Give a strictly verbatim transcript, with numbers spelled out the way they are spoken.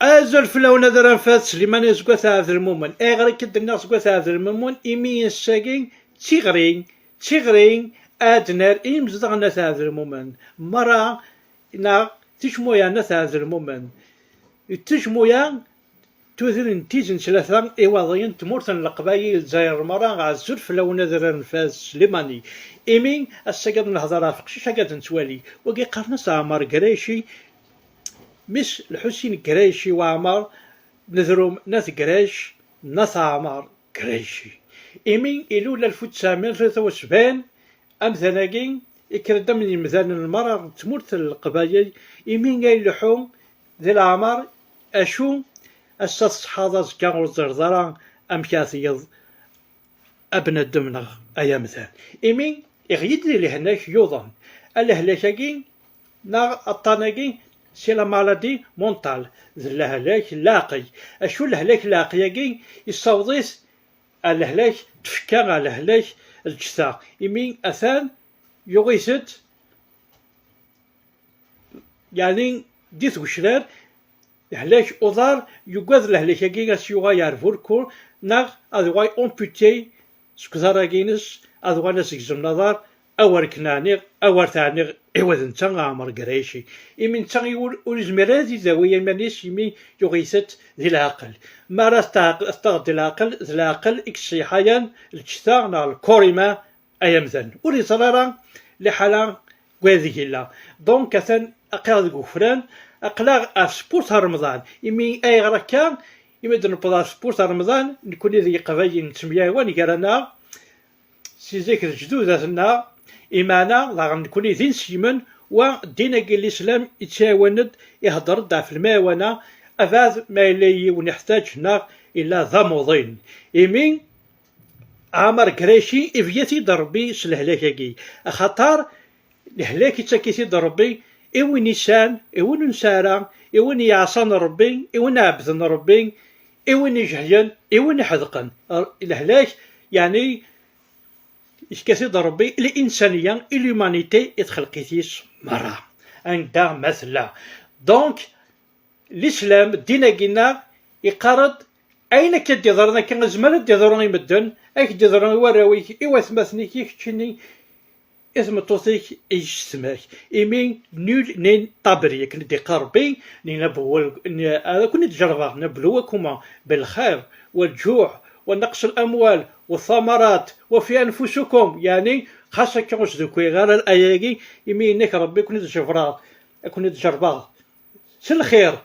Azul fell-awen, ad ara nfat Sliman seg At Ɛebdelmumen. Ayɣer akka d-nniɣ seg At Ɛebdelmumen? Imi ass-agi d tiɣri, d tiɣri ad d-nerr i yimezdaɣ n At Ɛebdelmumen merra, neɣ tejmuya n At Ɛebdelmumen, tejmuya tudrin n tizi n tlata iwaḍiyen n tmurt n Leqbayel, Lezzayer merra. Azul fell-awen, ad ara nfat Slimani. Imi ass-agi ad nehder ɣef qcic-agi ad nettwali, wagi qqaren-as Ɛmar Grayci, mmi-s Lḥusin Grayci Waɛmer, Nedrum n At Grayc, n At Ɛmar Grayci. Imi ilul alef u tesɛemya u tlata u sebɛin, amdan-agi ikker-d am yimdanen merra n tmurt n Leqbayel, imi ay ileḥḥu di leɛmer, acu ass-a tṣeḥḥaḍ, azekka ur teẓriḍ ara amek ara tgeḍ a bnadem neɣ ay amdan. Imi iɣli-d di lehlak yuḍen. Lehlak-agi neɣ aṭṭan-agi, c'est la maladie mentale, d lehlak n leɛqel. Acu lehlak n leɛqel-agi? Yessaweḍ-it ar lehlak n tfekka, ar lehlak n lǧetta. Imi atan yuɣ-it-d, yeɛni di tgecrar, lehlak uḍar, yugad lehlak-agi ad s-yuɣal ar burku, neɣ ad yuɣal amputé seg uḍar-agi-ines, ad uɣalen ad s-gezmen aḍar, awer k-nɛniɣ, awer t-ɛniɣ i wa d netta Ɛmer Grayci. Imi netta ur, ur yezmir ara ad idawi iman-is, imi yuɣ-itent di leɛqel. Mi ara t-taɣ-, t-taɣeḍ di leɛqel, d leɛqel i yeṣṣeḥḥayen lǧetta neɣ lkurima ay amdan. Ur yeẓri ara liḥala n wayed i yella. Donc, atan aql-aɣ deg ufran, aql-aɣ ɣef sport n Remḍan. Imi ayɣer akka? Imi d-newweḍ ɣer sport n Remḍan, nekkni d Iqbayliyen nettemyaɛwan gar-aneɣ, si zik d lejdud-atneɣ, imeɛna daɣen nekkni d inselmen, wa ddin-agi n Lislam ittɛawan-d, ihedder-d ɣef lemɛawana, abeɛd ma yella yiwen iḥtaǧ neɣ yella d amuḍin. Imi Ɛmer Grayci ibeyya-t-id Ṛebbi s lehlak-agi, axaṭer lehlak ittak-it-id Ṛebbi i win isɛan, i win ur nesɛi ara, i win yeɛṣan Ṛebbi, i win iɛebbden Ṛebbi, i win ijehlen, i win iḥedqen. Lehlak, yeɛni, yefka-t-id Ṛebbi i linsaniya, i l'humanité, i txelqit-is merra, anda ma tella. Donc, Lislam, ddin-agi-nneɣ, iqqar-d, ayen akka d-iḍran akka, izmer ad d-iḍru i medden, ad k-d-iḍru i warraw-ik, i watmaten-ik, i keččini, i tmeṭṭut-ik, i yessetma-k. Imi nul n'est abri, akken i d-iqqar Ṛebbi, ni nabwel-, ni-, ad ken-id-jerrbeɣ, nabluwakum bilxir, walǧuɛ, wa naqs lamwal, wathamarat, wa fi anfusikum, yeɛni, xas akka ur sdukkuyeɣ ara aya-agi, imi yenna-k Ṛebbi, ad ken-id-jebreɣ, ad ken-id-jerrbeɣ s lxir,